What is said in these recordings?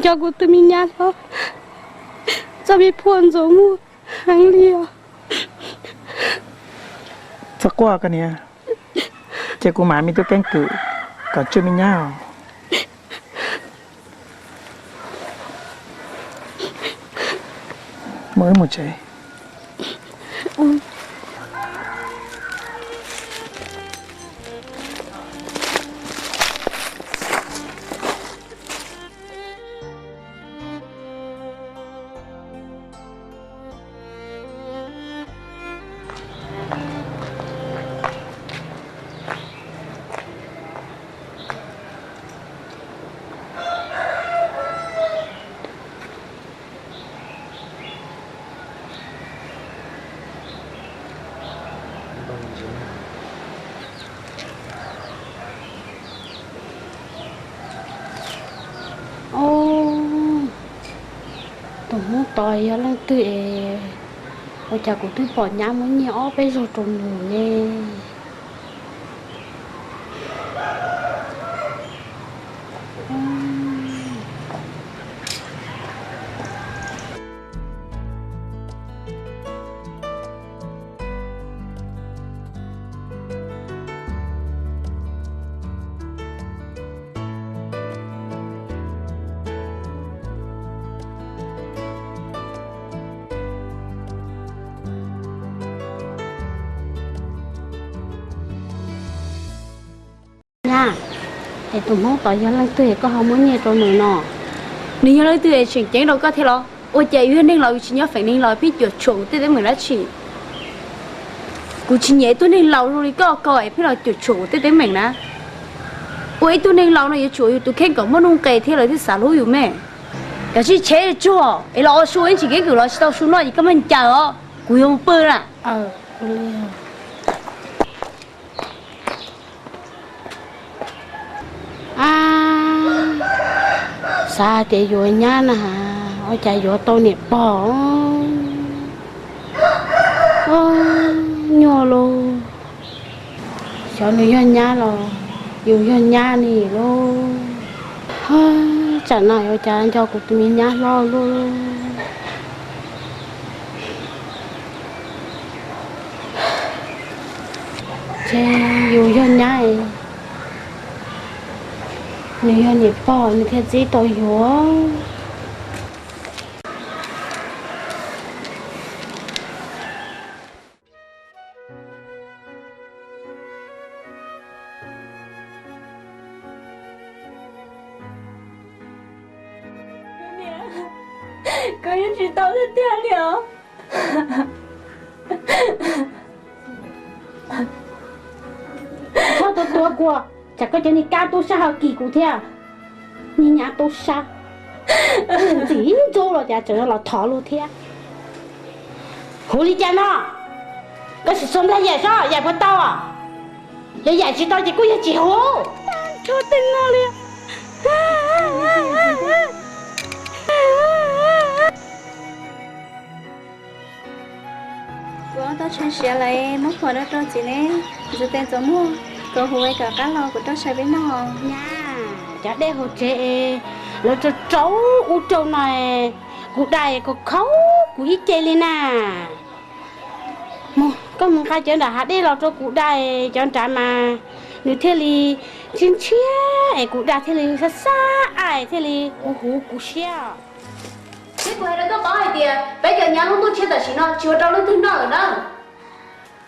Nco kuv tus me nyab hlob txoj me phua ntxuav muag heev li os. Txhob quaj koj niam, ces kuv mam me tub keeb kwm kom tswj me nyab os. Mus wb mus tsev. Tus hmoob tod yog leej twg es ua cas kuv twb pom nyab muab nyiag ob peb zaug rau nws ne? Nyab, es tus hmoob tod yog leej twg es koj ho muab nyiag rau nws no? Nws yog leej twg es tseem ceeb rau koj thiab los? Ua cas yus yog neeg laus yus tsis nyob feem neeg los pheej cuam tshuam kuv tej teeb meem dab tsi? Kuv tsis nyiam ib tug neeg laus zoo li koj ko es pheej los cuam tshuam kuv tej teeb meem na. Ua ib tug neeg laus no yuav tsum ua yus tus kheej kom muaj nuj nqis thiab lawv thiaj xav hlub yus me. Kav tsij cheb tsuag es los ua su ib ntsis keeb kwm los tsis tau su noj ces koj mag ncaws os, kuv yuav mus pw na. Xav tias yuav nyab na, ua cas yuav tau niam pog nyuaj lauj. Xyov nws yog nyab los yus yog nyab ni lauj. Tsam no ua cas nco kuv tus me nyab hlob luaj. Ces yus yog nyab, nws yog niam pog nws thiaj txib tau yuav. Koj yeej tsis tau tiag tiag li os. Txhob tuav tuav kuas, tsam koj cov niag kab tub sab ho kim kuv thiab. Niag nyab tub sab, ntxim ntxub los cas tseem los thov luag thiab. Huv li cas no? Koj sim xav nplag yaim sob, yaim puas tau? Yog yaim tsis tau ces kuj yog tsis huv. Kuv ob tug tshee siav lawm, muab phom rau rau txiv neb ntxuav tes ntxuav muag, kom huv es kom qab los kuv rau sai peb noj. Nyab, cov dej hauv tsev es lawv rau rau ub rau no, kuv dai kom khaub kuv ib ce li na. Mus, koj mus nqa cov nram hav dej los rau kuv dai, cov nrad mas nws thiaj li ntshiab ntshiab es kuv dai thiaj li xab xab ai thiaj li huv huv kuv siab. Thiab kuv hais rau koj paub hais tias peb cov nyab lub ntuj tshiab tam sim no tsis ua rau leej twg noj lawm na.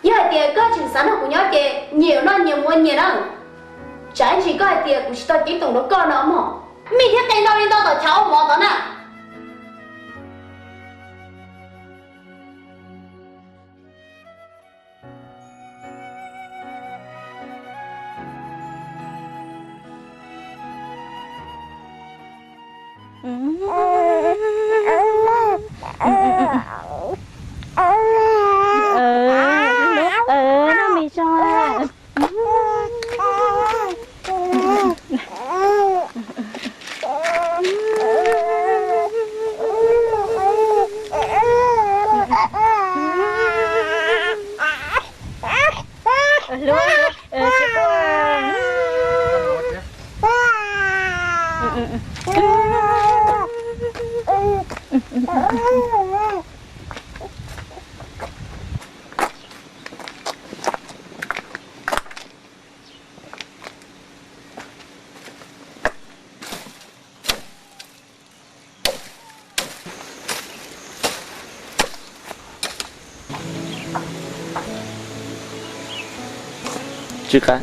Yog hais tias koj tseem xav nrog kuv nyob ces nyias yuav noj nyias mus ua nyias na. Tsam ib ntsis koj hais tias kuv tsis tau ceeb toom rau koj no mog. Mij thiab qe ntau li ntau tom chav ua mov tod na. Tsis qab.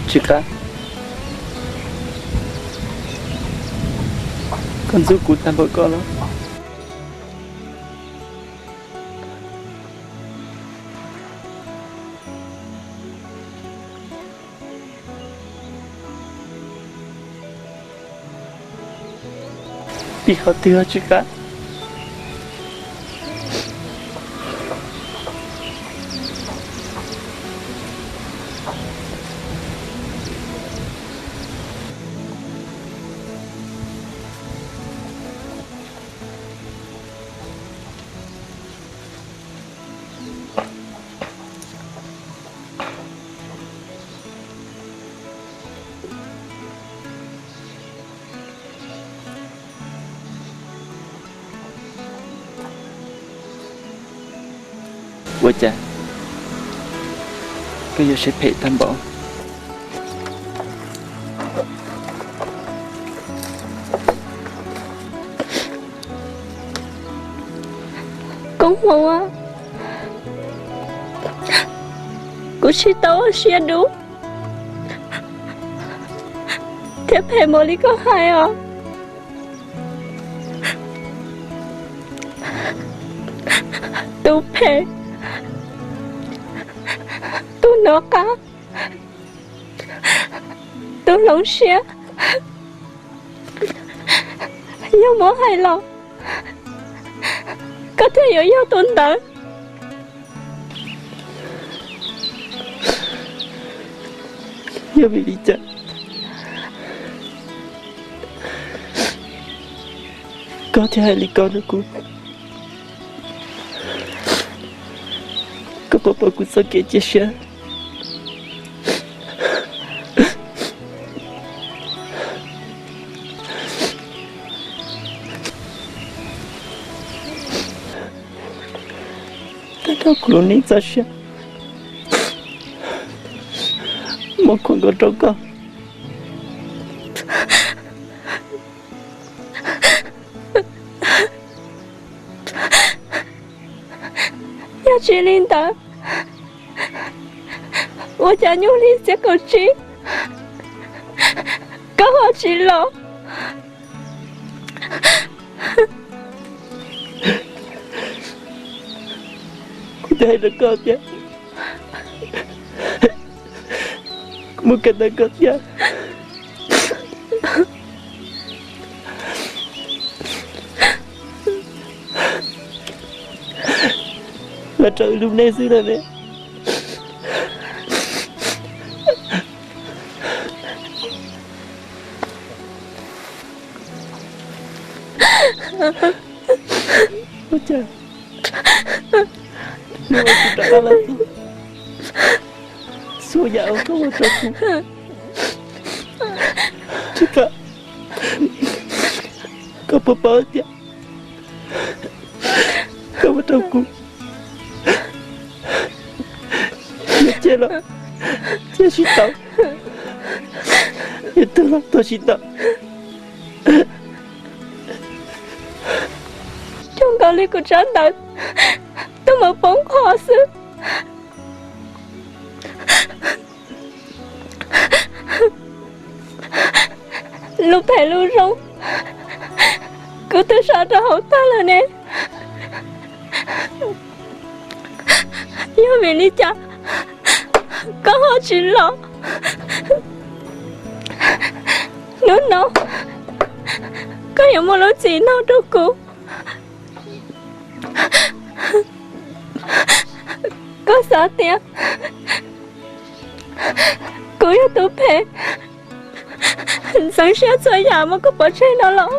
Tsis qab. Koj ntxub kuv tag npaum ko los? Pib qhov twg os Tsis Qab? Ua cas koj yuav siab phem tag npaum? Koob hmoov, kuv tsis tau ua siab dub thiab phem npaum li koj hais os. Tus phem, tus nov qab, tus hloov siab, yog muab hais los koj thiaj yuav yog tus ntawd. Yog vim li cas koj thiaj hais li ko rau kuv? Koj puas pom kuv txoj kev cia siab? Tag nrho kuv lub neej txoj sia muab khuam nkaus rau koj. Yog tsis li ntawd, ua cas nyuj hli xiab kaum tsib koj ho tsis los? Kuv twb hais rau koj tias kuv mus kawm ntawv kom tiav los rau wb lub neej xwb na ne. Ua cas nws ua kuv rov qab los txog txhua yam uas koj ua rau kuv? Tsis qab, koj puas paub tias koj ua rau kuv yuav cia los cia tsis tau, yuav tuag los tuag tsis tau. Zoo nkaus li kuv tsab ntawv twb mus poob qho xwb. Lub phem lub zoo kuv twb sau rau hauv tag lawm ne. Yog vim li cas koj ho tsis los? Hnub no koj yuav muaj lub txim no rau kuv. Koj xav tias kuv yog tus phem ntxeev siab txhua yam muab koj pov tseg no los?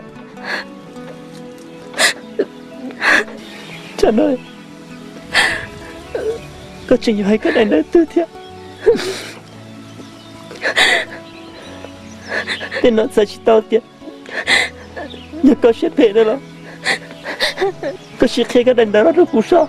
Tsam no koj tseem yuav hais koj daim ntawv twg thiab? Tej no txhais tsis tau tias yog koj siab phem no los koj sim qhia koj daim ntawv no rau kuv soj.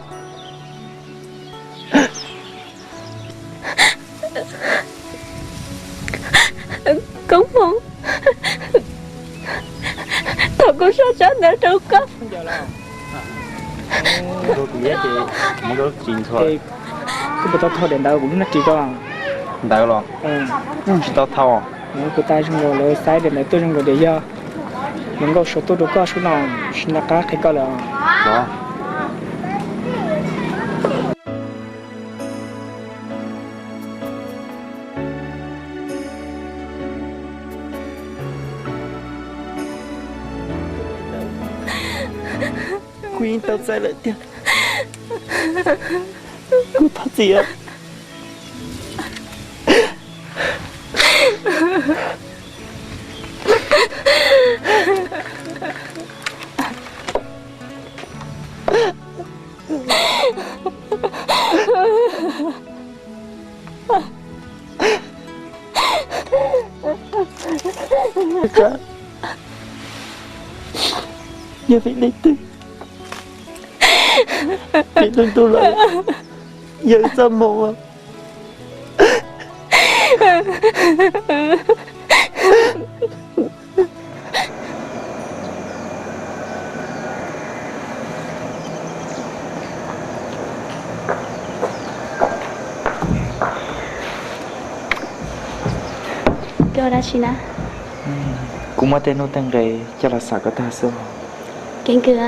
Ntawd rau koj. Kuv puas tau thau daim ntawv kuv lub nab ris rau? Ntawv los? Tsis tau thau. Kuv tas zoo nkaus lawv xaiv daim ntawv tuaj zoo nkaus tias yog hluas nkauj sau tuaj rau koj sub no, sim nco qab qhia koj lawm. Kuv yeej tau txais lawm tiag. Kuv thov txim. Yog vim leej twg, vim leej twg lawm, yog wb txoj hmoo. Koj ua dab tsi na? Kuv muab tej nuj tej nqes coj los xav koj tag xwb. Keeb kwm,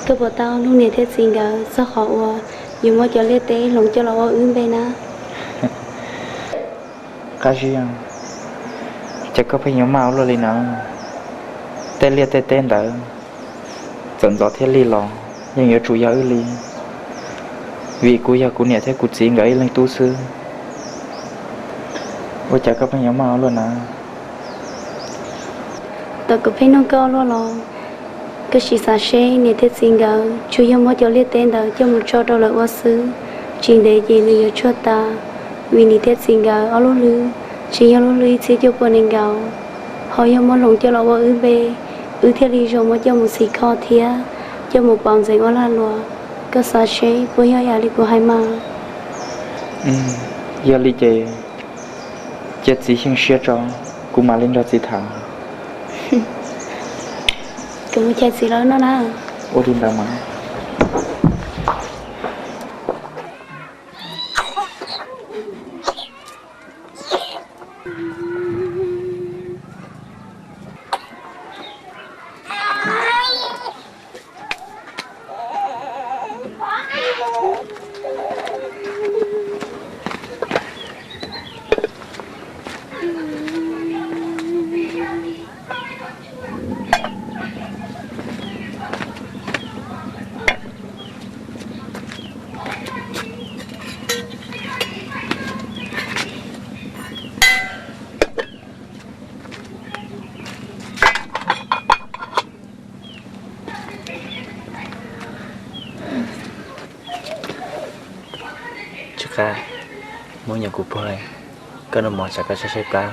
koj puas tau hnov niam thiab txiv nkawd txog qhov uas yuav muab cov liaj teb hloov coj los ua wb npe na? Qab zib, cas koj pheej yuav maj ua luaj li na? Tej liaj tej teb ntawd txawm ntxov thiab lig los yeej yuav tsum yog wb li, vim kuv yog kuv niam thiab kuv txiv nkawd ib leeg tub xwb. Ua cas koj pheej yuav maj ua luaj na? Tau kuv pheej nug koj luaj los, koj sim xav seb niam thiab txiv nkawd tsuas yog muab cov liaj teb ntawd coj mus tso rau lawv ua xwb, tsis ntev ces nws yuav tshuaj tas, vim niam thiab txiv nkawd ob lub hlwb tsis yog lub hlwb ib txhiab cuaj pua nees nkaum, ho yog muab hloov coj los ua wb npe, wb thiaj li zoo muab coj mus xim kho thiab coj mus pauv ntxeev ua lag luam. Koj xav seb puas yog ib yam li kuv hais mas? Yog li ces cia txiv xyeej siab tso, kuv mam li nrog txiv tham. Kuv mus chais txiv lawv no na. Ua li ntawd mas. Tsis qab, muab nyuam kuv puag, koj noj mov tsam koj saib saib plab.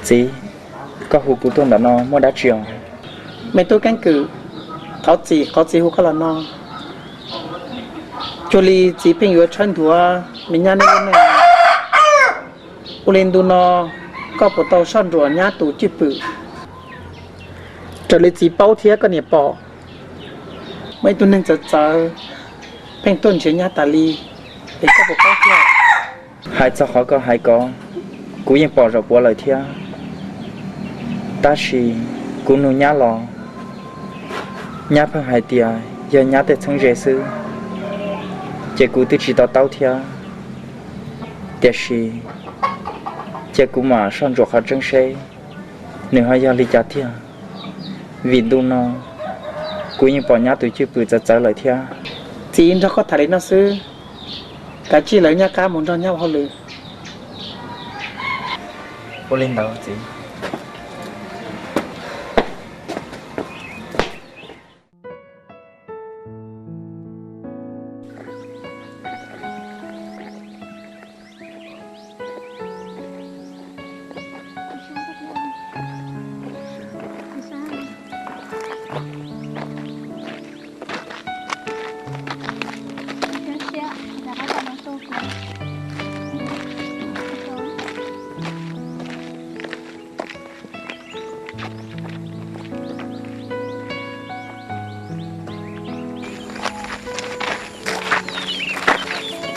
Txiv, koj hu kuv tuaj ntawm no muaj dab tsi os? Me tub keeb kwm, thov txim qhov txiv hu koj los no. Cuag li txiv pheej yuav tshawb ntuav me nyab nej lub neej. Ua li ntu no koj puas tau soj ntsuam nyab tus cwj pwm? Raws li txiv paub thiab koj niam pom, muaj ib tug neeg txawv txawv pheej tuaj nrhiav nyab tas li, es koj puas paub thiab? Hais txog qhov koj hais ko, kuv yeej pom zaum puav lawm thiab. Tab sis kuv nug nyab los, nyab pheej hais tias yog nyab tej txheeb ze xwb, ces kuv twb tsis to taub thiab. Tiam sis cia kuv mam soj ntsuam qhov tseeb seb nws ho yog li cas tiag, vim ntu no kuv yeej pom nyab tus cwj pwm txawv txawv lawm thiab. Txiv nrog koj tham li no xwb, kav tsij lawv nyab qab mus nrog nyab ua hauj lwm. Ua li ntawd txiv.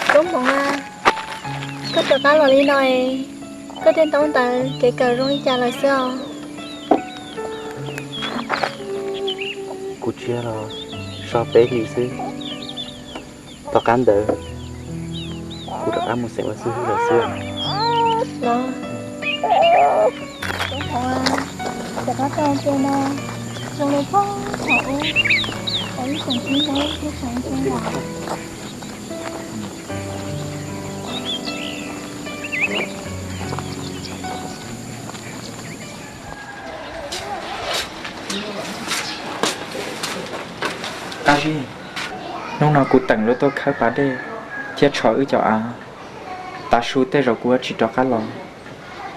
Tub Hmoov a, koj rov qab los li no es koj tej ntaub ntawv kev kawm zoo li cas lawm xwb os? Kuv tshiab los so peb hlis xwb. Tom qab ntawd kuv rov qab mus xeem ua xib hwb lawm xwb. Los, Tub Hmoov a, rov qab tau tias no zoo li pog thaum ub, tau ib xeem tib ntaub ib xeem tib los. Qab zib, hnub no kuv teem lub tuaj khawb pas dej thiab tsho wb cov av. Tav su tej zaum kuv yuav tsis rov qab los.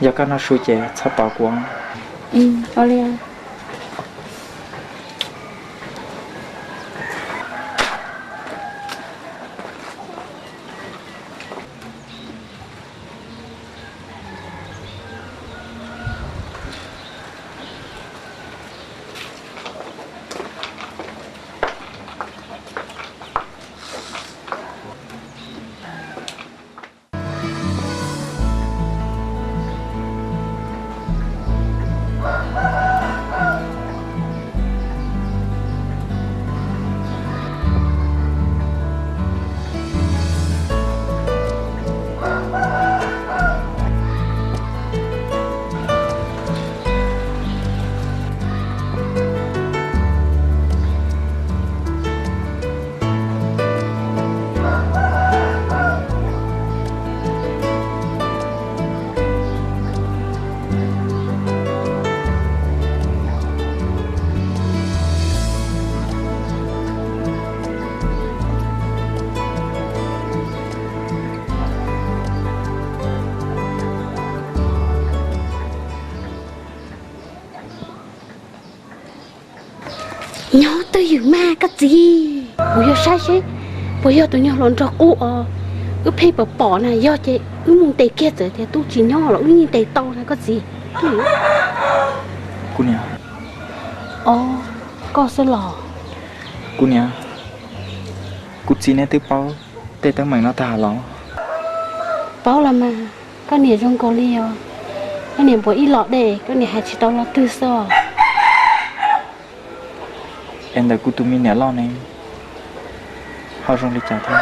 Yog koj noj su ces txhob tos kuv. Nyob twj ywm mas koj txiv, kuv yog saib seb puas yog tus nyuag hluas nraug qub os. Wb pheej pom pom na, yog ces wb mus ntes kiag, txawm tias tub tsis nyob los wb yeej ntes tau na koj txiv. Kuv niam. Os, koj xwb los? Kuv niam, kuv txiv neb twb paub tej teeb meem no tag los? Paub los mas, koj niam zoo nkaus li os. Koj niam npuas ib los dej, koj niam hais tsis tau lo twg xwb. Es ntawm kuv tus me niam loj ne, ho zoo li cas thiab?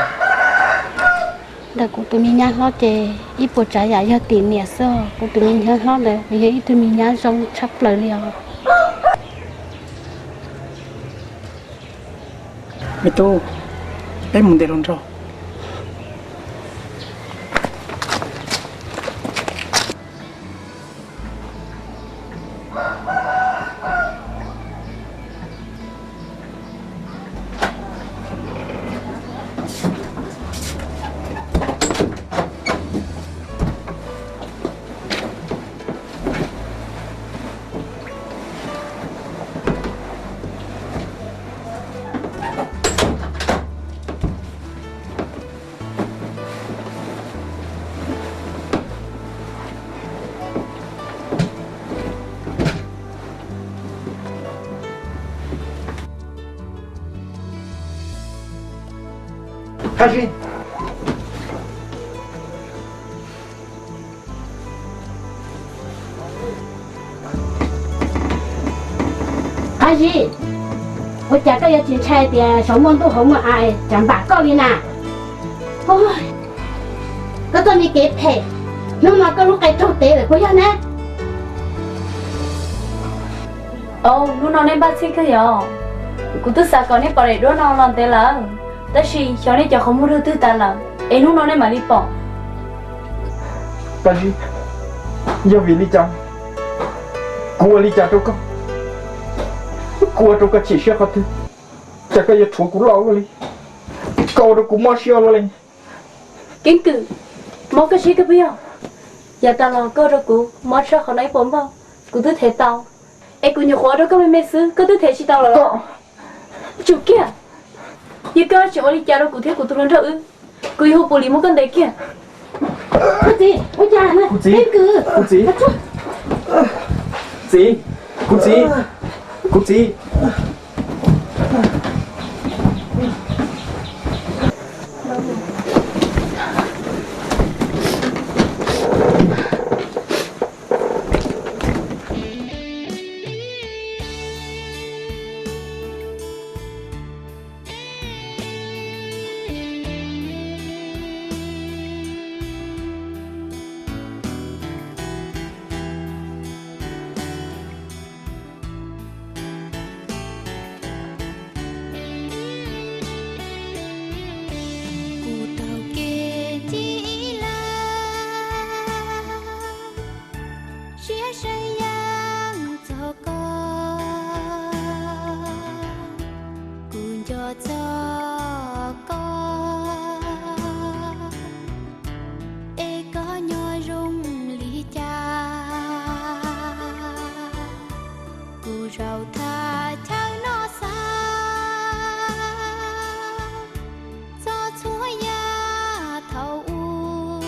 Ntawm kuv tus me nyab hlob ces ib puas tsav yam yog tim niam xwb. Kuv tus me nyab hlob ntawd nws yog ib tug me nyab zoo tshaj plaws li os. Me tub, peb mus ntes hluas nraug. Qab Zib, Qab Zib, ua cas koj yuav tsis ntshai tias saum muaj ntuj hauv muaj av tsam npam koj li na? Koj txoj me kev phem, hnub no koj lub qe raug tev lawm puas yog na? Au, hnub no nej npaj txhij kawg yog? Kuv twb xav kom nej pom daim duab no los ntev lawm, tab sis xyov nej cov qhov muag dub twg tas lawm es hnub no nej mam li pom. Qab Zib, yog vim li cas kuv ua li cas rau koj? Kuv ua rau koj chim siab qhov twg, cas koj yuav rhuav kuv loj luaj li? Koj ua rau kuv mob siab luaj li. Keeb kwm, mob koj siab kawg puas yog? Yav tas los koj ua rau kuv mob tshaj qhov no ib puas npaug, kuv twb them tau. Es kuv nyuam qhuav ua rau koj me me xwb koj twb them tsis tau lawm los? Tsum kiag, yog koj tseem ua li cas rau kuv thiab kuv tus hluas nraug wb, kuv yuav hu pus lis muab koj ntes kiag. Kuv txiv, ua cas na? Kuv txiv, kuv txiv, txiv, kuv txiv, kuv txiv. Kuv taug kev ncig ib lawm, siab seev yeej txog koj, kuv nco txog koj, es koj nyob zoo li cas? Kuv zaum thaj chaw no xav txog txhua yam thaum ub,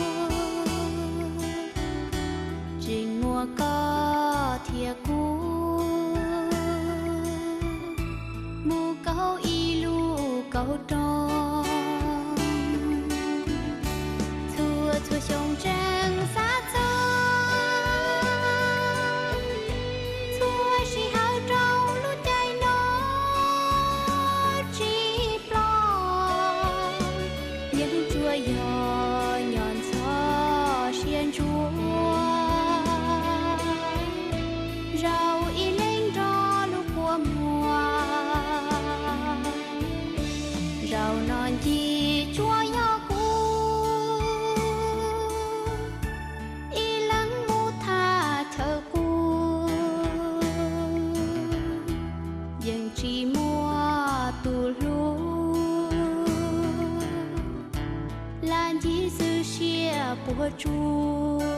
tseem muaj koj thiab kuv mus kaum ib lub kaum rog. Txhua txhua xyoo tseem xav txog, txhua sij hawm rau lub caij no tsis ploj, yeej tsuas yog nco ntxhov siab ntsuav. Zaum ib leeg nrog lub kua muag, zaum no ncig tsuas yog kuv, ib leeg mus thaj chaw qub, yeej tsis muaj tus hlub, lam ncig xwb siab puas tsuaj.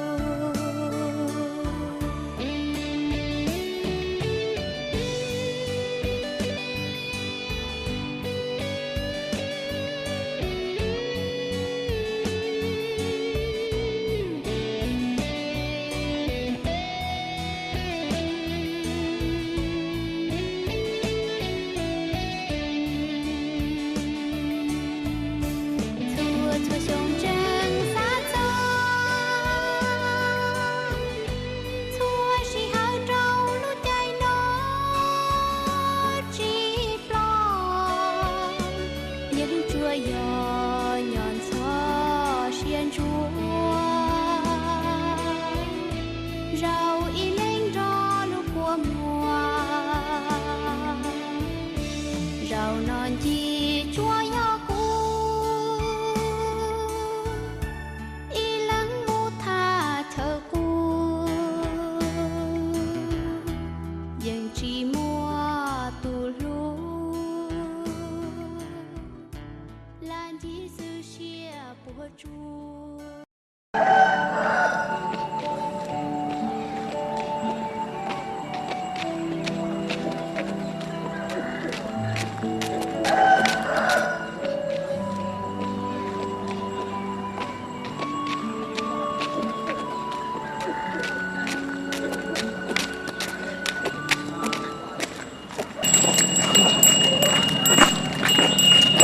Txhua txhua xyoo tseem xav txog, txhua sij hawm rau lub caij no tsis ploj, yeej tsuas yog nco ntxhov siab ntsuav. Zaum ib leeg nrog lub kua muag, zaum no ncig tsuas yog kuv, ib leeg mus thaj chaw qub, yeej tsis muaj tus hlub, lam ncig xwb siab puas tsuaj.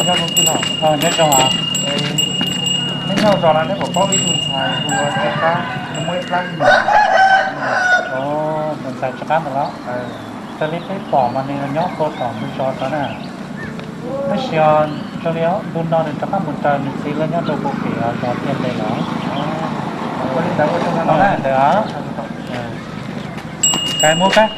Nyob zoo xwb los, nyob zoo os. Nyob zos no neb puas paub ib tug ntxhais hu ua Tsw Qab, nws muaj ib plab me nyuam? Tus ntxhais Tsw Qab ntawd los? Raws li peb pom mas nws nyob puag tom ntug zos tod na. Tab sis raws li ntu no nws rov qab mus raws nws txiv lawv nyob rau puag pem zos Tiaj Ntev los. Ua li ntawd ua tsaug ntau ntawd. Kais mus kais.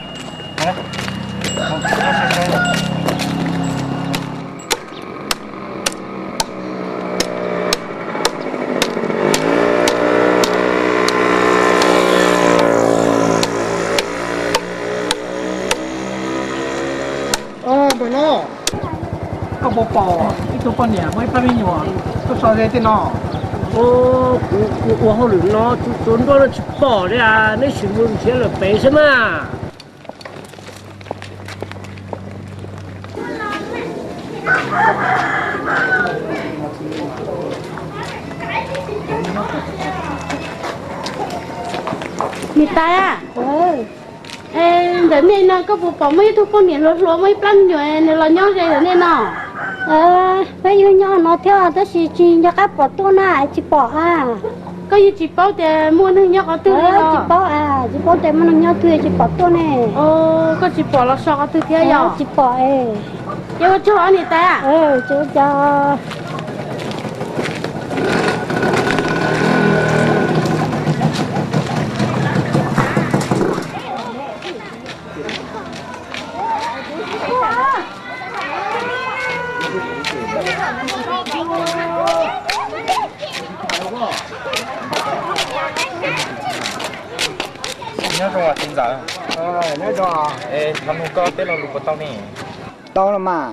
Npawg no, koj puas pom ib tug poj niam muaj ib plab me nyuam tuaj so ze tej no? Kuv ua hauj lwm no tsuas nruab no tsis pom li as, neb sim mus nrhiav lawm pem saib mas. Niam tais, ntawm nej no koj puas pom muaj ib tug poj niam hluas hluas muaj ib plab me nyuam nws los nyob ze ntawm nej no? Peb yeej nyob no thiab tab sis tsis nco qab pom tuaj na, tsis pom a. Koj yeej tsis paub tias muaj neeg nyob qhov twg li los? Tsis paub a, tsis paub tias muaj neeg nyob twg, tsis pom tuaj ne. Koj tsis pom los so qhov twg thiab yog? Tsis pom. Ces ua tsaug niam tais. Tsis ua cas. Nyob zoo txiv ntxawm. Nyob zoo. Es thov nug koj peb lo lus puas tau ne? Tau los mas.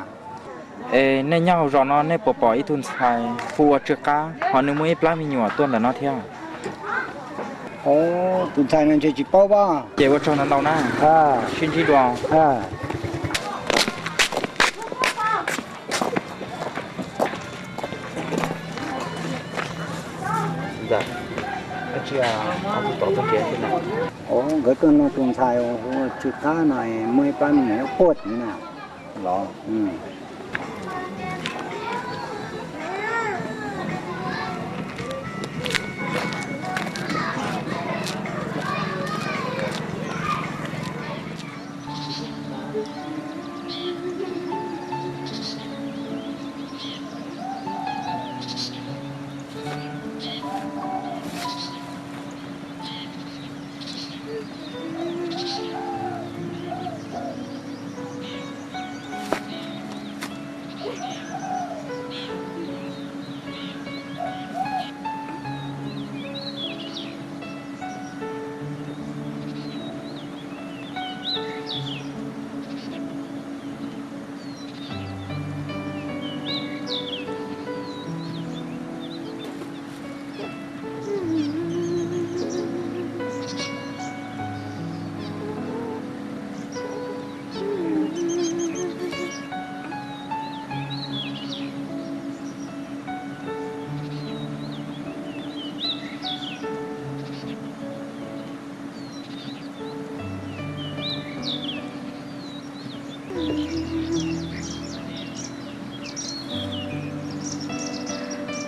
Es nej nyob hauv zos no nej puas pom ib tug ntxhais hu ua Tsw Qab, ho nws muaj ib plab me nyuam tuaj ntawm no thiab? Tus ntxhais no ntshe tsis paub pab. Ces ua tsaug ntau ntau na. Sib ntsib dua. Nkawd tuaj nug tus ntxhais hu ua Tsw Qab no muaj ib plab me nyuam nyob puag tid na los.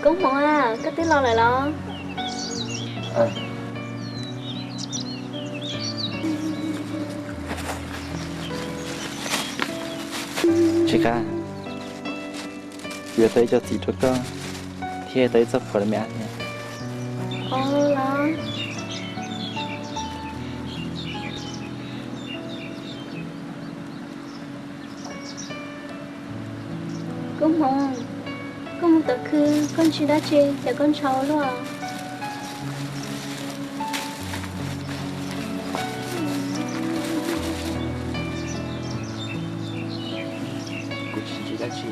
Koob Hmoov, koj twb los lawm los? Tsis qab, kuv yuav tau ib co txiv rau koj thiab tau ib txoj phuam rau me ab thiab. Koob Hmoov, koj mus tom khw koj ntsis dab tsi ces koj ntshau luaj? Kuv tsis ntsis dab tsi.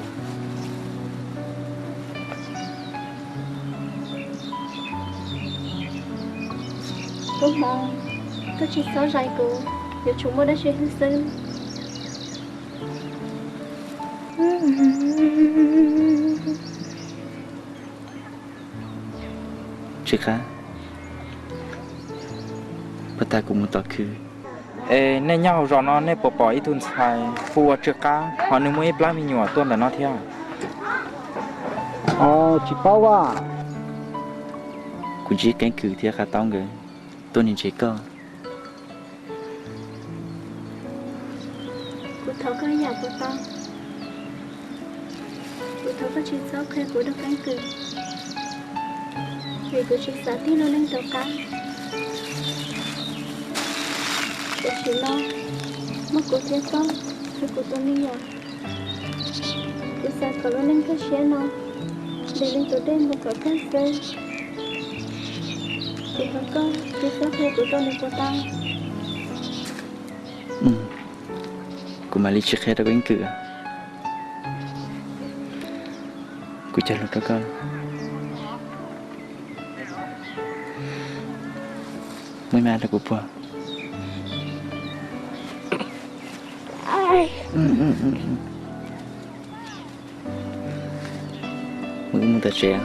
Koob Hmoov, koj tsis txhob zais kuv, yuav tsum muaj dab tsi hwj xwb. Tsis qab, puag ta kuv mus tom khw. Es nej nyob hauv zos no nej puas pom ib tug ntxhais hu ua Tsw Qab, ho nws muaj ib plab me nyuam tuaj ntawm no thiab? Tsis paub as. Kuv ntsib Keeb Kwm thiab Qab Taub nkawd tuaj nrhiav koj. Kuv thov koj ib yam puas tau? Kuv thov koj tsis txhob qhia kuv rau Keeb Kwm, vim kuv tsis xav tig lub neej rov qab. Tam sim no muaj kuv thiab koj, thiab kuv tus me nyuam. Kuv xav kom lub neej kaj siab no nres li tus dej mus kom tag xwb. Kuv thov koj tsis txhob qhia kuv rau nws puas tau? Kuv mam li tsis qhia rau Keeb Kwm. Kuv cog lus rau koj, muaj ib me ab rau kuv puag. Mus, wb mus tom tsev.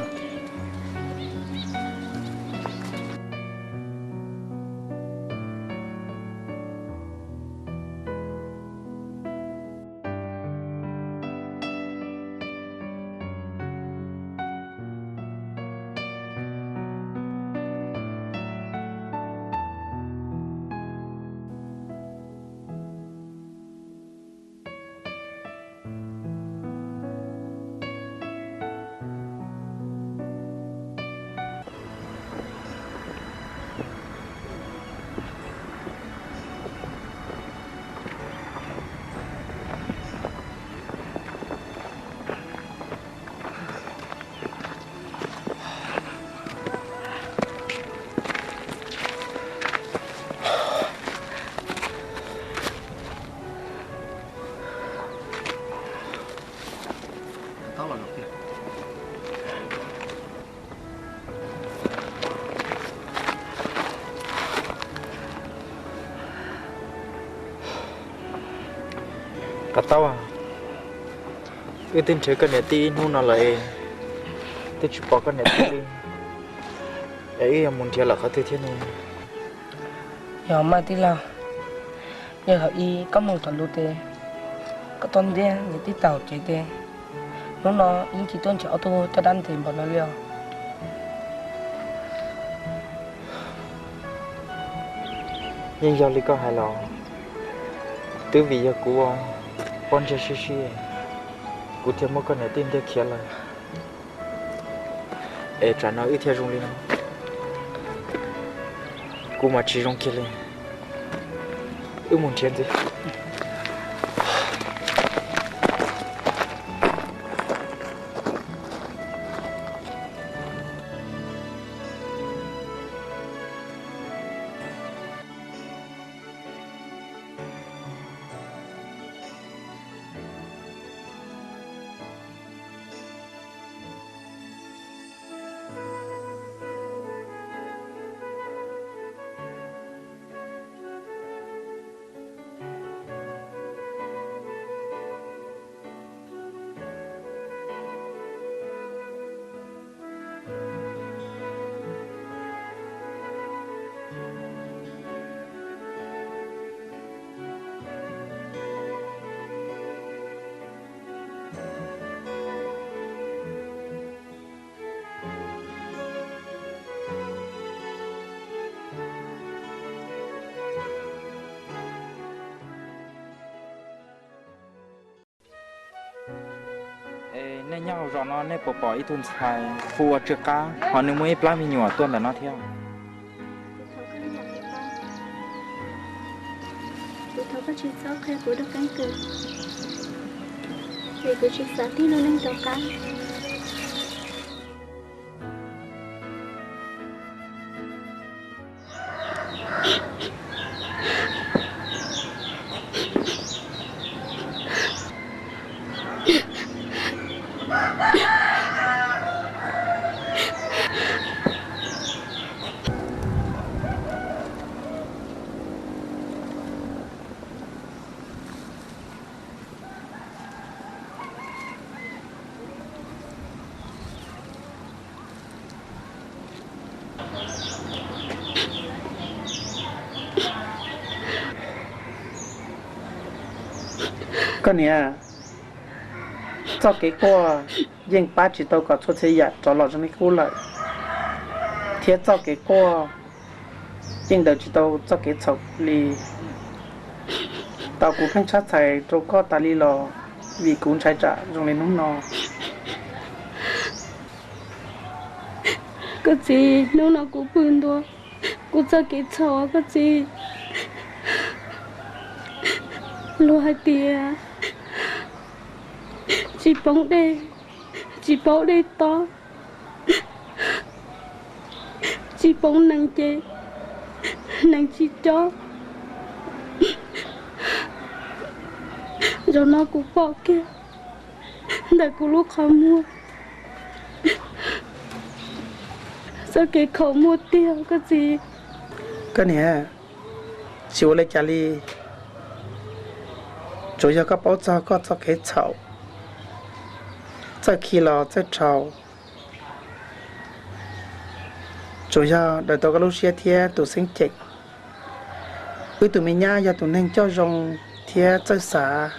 Qab Taub, wb twb nrhiav koj niam tij ib hnub no lawm, twb tsis pom koj niam tij li, es wb yuav mus nrhiav lawm qhov twg thiab ne? Yog mas tij laug, yog thaum ub koj mus tom lus tes, koj tuaj ntiab niam tij tau kev tes, hnub no yeej tsis tuaj nrhiav ob tug caj dab ntev npaum no li os. Yeej yog li koj hais los, twb vim yog kuv ua pob ntseg sib sib, kuv thiaj muab koj niam tij ntiab khiav lawm. Es tsam no wb thiaj zoo li no, kuv mas tsis zoo kiag li. Wb mus nrhiav ntxiv. Es nej nyob hauv zos no nej puas pom ib tug ntxhais hu ua Tsw Qab, ho nws muaj ib plab me nyuam tuaj ntawm no thiab? Kuv thov koj tsis txhob qhia kuv rau Keeb Kwm, vim kuv tsis xav tig lub neej rov qab. Koj niam, txoj kev quaj yeej pab tsis tau kom txhua txhia yam rov los zoo li qub lawm. thiab txoj kev quaj yeej daws tsis tau txoj kev txhaum li. Tau kuv pheej tshab txhais rau koj tas li los vim kuv ntshai tsam zoo li hnub no. Koj txiv, hnub no kuv pw ntua kuv txoj kev txhaum koj txiv. Luag hais tias tsis poob dej, tsis paub dej tob, tsis poob nees ces nees tsis cob. Zaum no kuv pom kiag ntawm kuv lub qhov muag, txoj kev khaum muaj tiag koj txiv. Koj niam, tsis ua li cas li, tsuas yog koj paub txog koj txoj kev txhaum, txawj khi los txawj rhau, tsuas yog daws tau koj lub siab thiab tus xeeb ceem. Wb tus me nyab yog tus neeg coj zoo thiab txawj xav,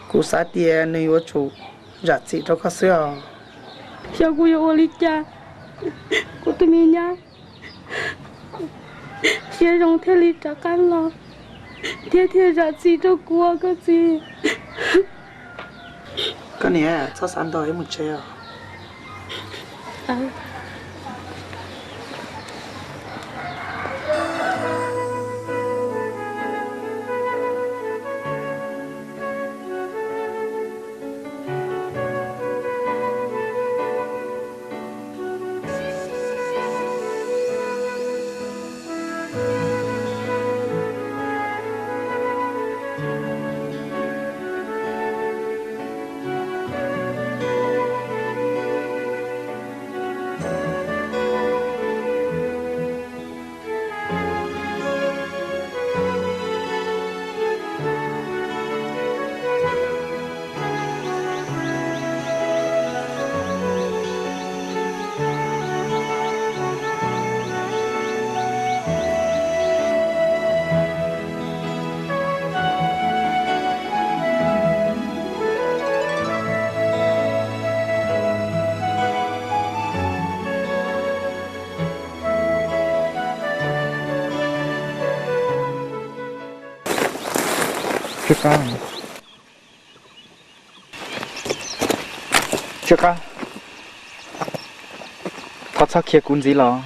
kuv xav tias nws yuav tsum zam txim rau koj xwb os. Xyov kuv yuav ua li cas, kuv tus me nyab siab zoo thiaj li rov qab los thiab thiaj zam txim rau kuv os koj txiv. Koj niam, txhob xav ntau, wb mus tsev os. Tsw Qab, Tsw Qab, thov txhob khiav kuv ntxiv los.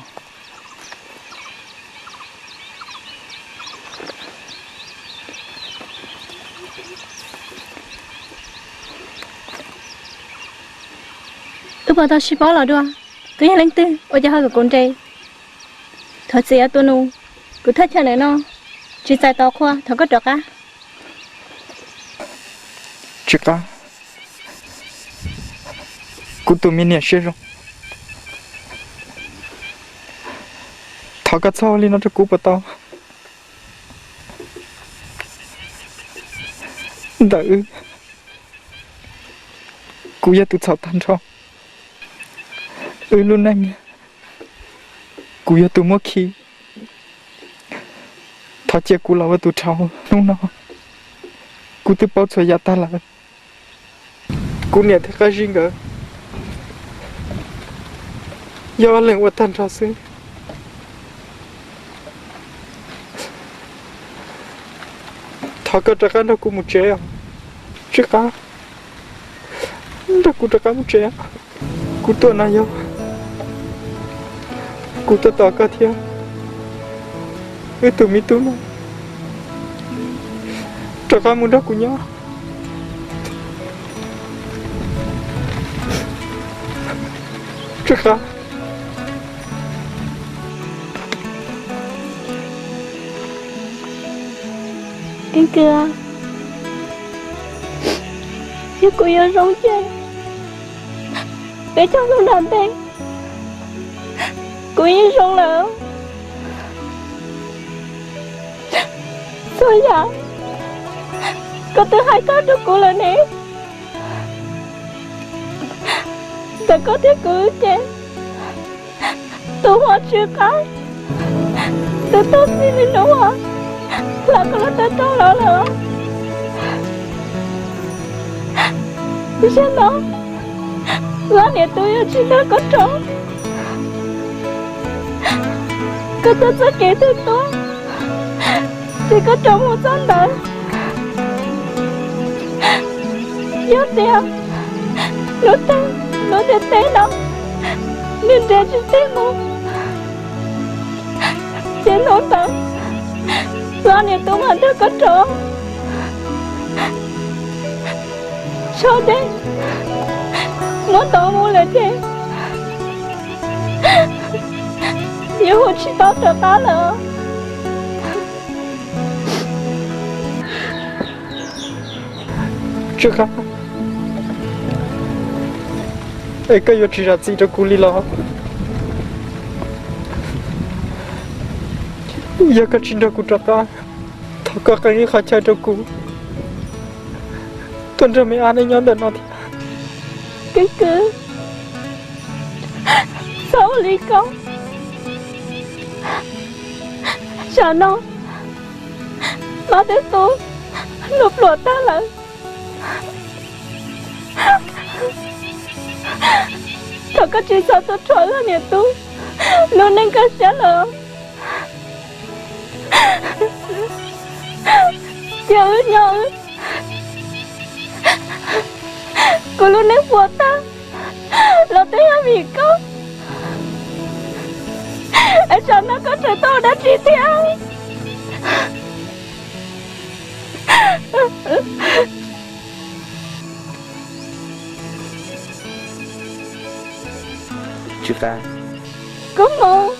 Wb puas tau sib paub los dua? Koj yog leej twg? Ua cas ho kom kuv nres? Thov txim os tus nus, kuv thaj chaw ntawm no tsis txais tos qhua, thov koj rov qab. Tsw Qab, kuv tus me niam siab zoo, thov koj txhob ua li no rau kuv puas tau? Ntawm wb, kuv yog tus txhaum tag nrho. Wb lub neej, kuv yog tus muab khi. Thov cia kuv los ua tus rhau. Hnub no kuv twb paub txhua yam tag lawm. Kuv niam thiab Qab Zib nkawd yog ob leeg ua tag nrho xwb. Thov koj rov qab nrog kuv mus tsev os. Tsw Qab, nrog kuv rov qab mus tsev. Kuv tuaj no yog kuv tuaj tos koj thiab wb tus me tub no rov qab mus nrog kuv nyob. Tsw Qab. Keeb kwm, yog kuv yuav zoo ces peb coj lub nra ntev, kuv yeej zoo lawm. Txhua yam koj twb hais tag rau kuv lawm ne. Ntawm koj thiab kuv ces tus hmov Tsw Qab, tus tub txij li hnub uas hla koj lub taw rooj los lawm. Zaum no lub niam tub yuav tsis nrog koj rau. Koj txoj txoj kev twg tuaj, ces koj rov mus txoj ntawd. Yog tias hnub twg lub ntiaj teb no nws nres tsis tig mus, ces hnub ntawd kuv ob niam tub mam nrog koj rov so dej. Muab tau mus lawm ces yuav hu tsis tau rov qab lawm. Tsw Qab, es koj yuav tsis zam txim rau kuv li los? Yog koj tsis nrog kuv rov qab, thov koj qee ib qho chaw rau kuv tuaj nrog me ab neb nyob ntawm no thiab. Keeb kwm, txhob ua li ko. Tsam no mab twb tu lub pluas tag lawm. Thov koj tsis txhob tuaj rhuav wb niam tub lub neej kaj siab lawm. Cia wb nyob wb, kuv lub neej puas tag los twb yog vim koj, es tsam no koj tseem tau ua dab tsi thiab? Tsw Qab, koj mus,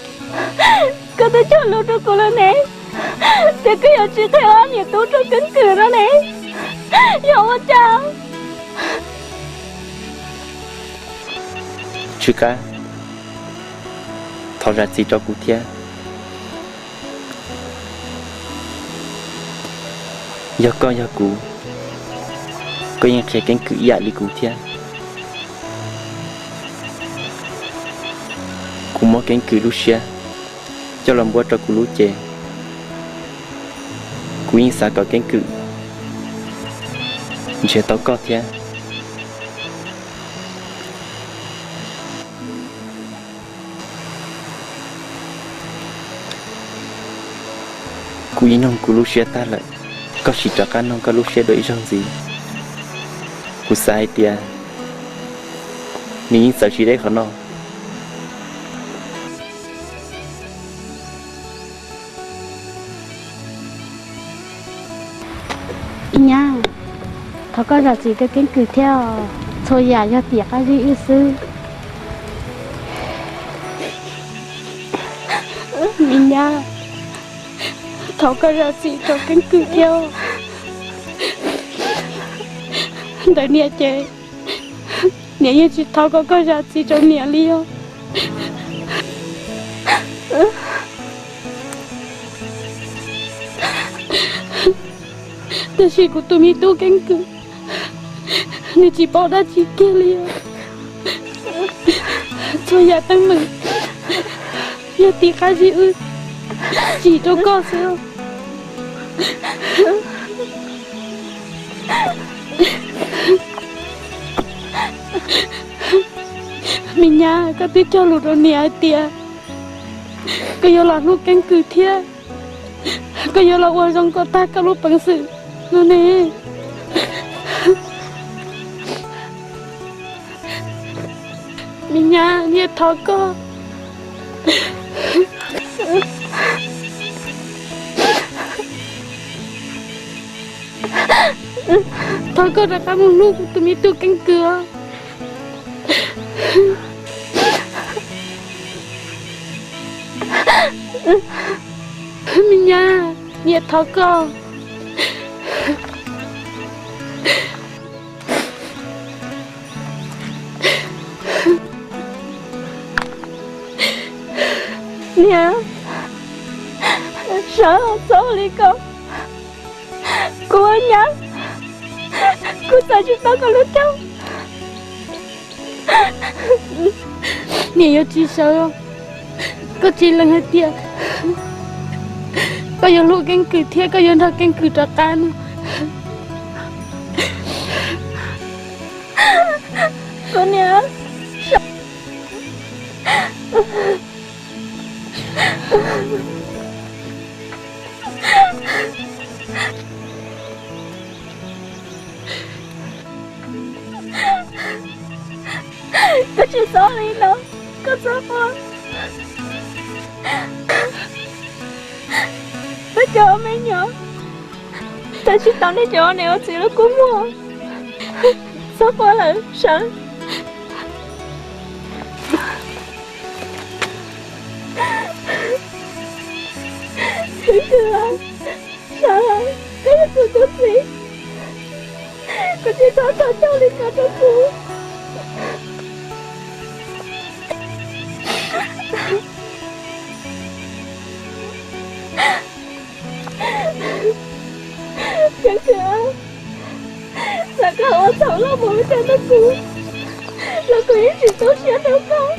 koj twb cog lus rau kuv lawm ne, ces koj yuav tsis qhia ob niam tub rau keeb kwm no ne, yog ua cas? Tsw Qab, thov zam txim rau kuv thiab. Yog koj yog kuv, koj yeej qhia keeb kwm ib yam li kuv thiab. Kuv muab keeb kwm lub siab coj los npuab rau kuv lub cev. Kuv yeej xav kom keeb kwm nrhiav tau koj thiab. Kuv yeej noog kuv lub siab tag lawm, koj sim rov qab noog koj lub siab dua ib zaug ntxiv. Kuv xav hais tias nws yeej txawv tsis deb qhov no. Me nyab, thov koj zam txim rau keeb kwm thiab os, txhua yam yog tim qab zib wb xwb. Me nyab, thov koj zam txim rau keeb kwm thiab. Ntawm niam ces niam yeej tsis thov kom koj zam txim rau niam li os. Tab sis kuv tus me tub keeb kwm, nws tsis paub dab tsi kiag li os. Txhua yam teeb meem yog tim qab zib wb tsim rau koj xwb. Me nyab, koj twb cog lus rau niam hais tias koj yuav los hlub keeb kwm thiab koj yuav los ua zoo kom tag koj lub peev xwm no ne. Me nyab, niam thov koj, thov koj rov qab mus hlub kuv tus me tub keeb kwm os. Me nyab, niam thov koj. Niam, sawv txhob ua li ko. Kuv ua nyab, kuv txais tsis tau koj lub caij. Niam yuav tsis sawv, koj tsis lees hais tias koj yuav hlub keeb kwm thiab koj yuav nrog keeb kwm rov qab no. Koj niam, koj txhob quaj. Peb cov me nyuam tau tsis tau nej cov niam ua txiv los kuj muaj. Txhob quaj lawm sawv. Sawv lawm, koj yog kuv tus txiv, koj tsis txhob txhawj coj li no rau kuv. Kheev kheev, txawm koj ua txhaum loj mus rau ntawm kuv los kuv yeej tsis tu siab rau koj.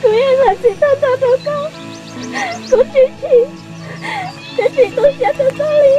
Kuv yeej hais tsis tau txog rau koj, kuv tsis chim thiab tsis tu siab rau koj li.